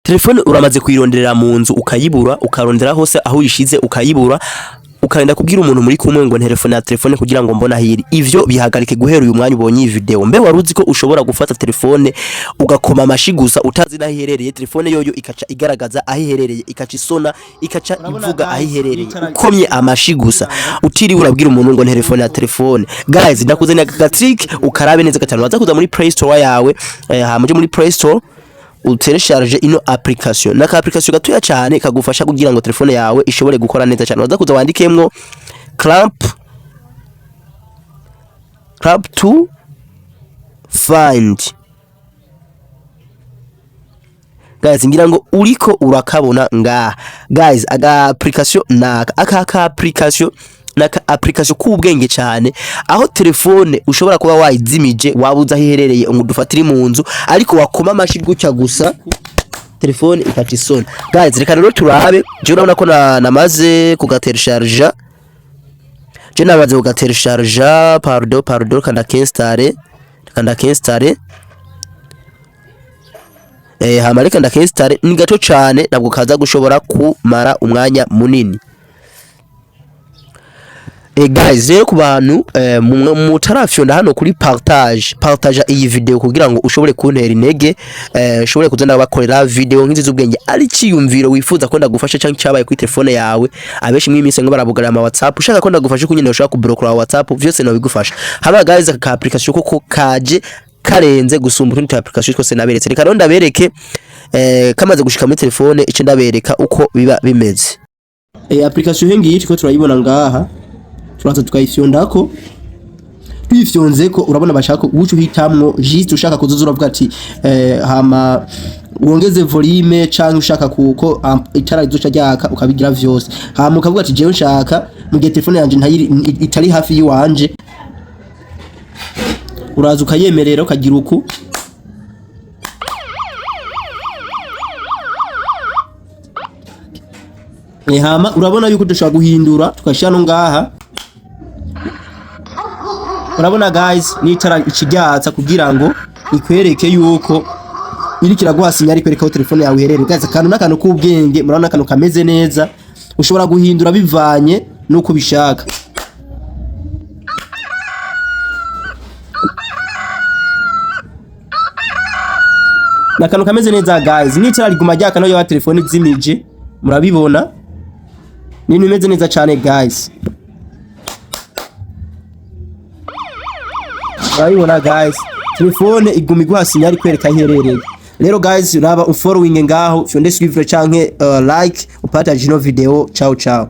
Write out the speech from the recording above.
Telefone uramaze kuyironderera mu nzu ukayibura, ukarondera hose aho uyishize ukayibura, ukarenda kubwira umuntu muri kumwe ngo telefone ya telefone kugira ngo mbone aho iri. Ivyo bihagarike guhera uyu mwanya ubonye iyi video. Mbe waruzi ko ushobora gufata telefone ugakoma amashi gusa utazi naho iherereye, telefone yoyo ikaca igaragaza aho iherereye, ikaca isona, ikaca Urabona ivuga aho guys, iherereye, nicara ukomye amashi gusa utiriwe urabwira umuntu ngo telefone ya telefone. Guys, ndakuzaniye aka trick, ukarabe neza gatanu. Waza kuza muri Play Store yawe, hama uje muri Play Store utelecharge ino application. Naka application gatoya cyane kagufasha kugira ngo telefone yawe ishobore gukora neza cyane. Waza kuza wandikemwo clap to find. Guys, ngira ngo uriko urakabona ngaha. Guys, aga application naka aka application naka application k'ubwenge cyane, aho telefone ushobora kuba wayizimije, wabuze aho iherereye, ngo dufatire mu nzu, ariko wakoma amashi gutya gusa telefone ikaca isona. Guys, reka rero turabe. Je urabona ko namaze kugatelecharja, je namaze kugatelecharja. Pardon, pardon, kanda kinstare, kanda kinstare. Hama reka ndakinstare, ni gato cane, ntabwo kaza gushobora kumara umwanya munini. Guys, rero ku bantu mutarafyonda hano kuri partage, partage iyi video kugira ngo ushobore kuntera intege, ushobore kuza ndabakorera video nk'izi z'ubwenge. Ari ciyumviro wifuza ko ndagufasha canke cyabaye kuri telefone yawe, abenshi mw'iminsi minsi ngo barabugarira ama WhatsApp, ushaka ko ndagufasha kunyene ushaka kublokora WhatsApp, vyose no bigufasha. Haba guys, aka application koko kaje karenze gusumba utundi tu application twose naberetse. Reka rero ndabereke, kamaze gushika muri telefone, ico ndabereka uko biba bimeze. Application ngiyi turiko turayibona ngaha, turaza tukayifyondako. Tuyifyonzeko, urabona bashaka uca uhitamwo juste ushaka kuzoza uravuga ati hama wongeze volume, canke ushaka kuko itara rizoca ryaka, ukabigira vyose. Hama ukavuga ati jewe nshaka mu gihe telefone yanje ntayiri, itari hafi yiwanje, uraza ukayemerera ukagira uku. Hama urabona yuko dushobora guhindura tugashyira no ngaha. Urabona guys, n'itara ikiryatsa kugira ngo ikwereke yuko iri kiraguha signal, ikwereka aho telefone yawe iherereye. Guys, akantu n'akantu k'ubwenge, murabona akantu kameze neza, ushobora guhindura bivanye n'uko ubishaka. N'akantu kameze neza guys, n'itara riguma ryaka no ya telefone izimije, murabibona ni ibintu bimeze neza cyane guys. Urabibona guys, telefone iguma iguha signal ikwereka aho iherereye. Rero guys, raba ufollowing ngaho, fyonde suivre canke like, upartage ino video. Ciao ciao.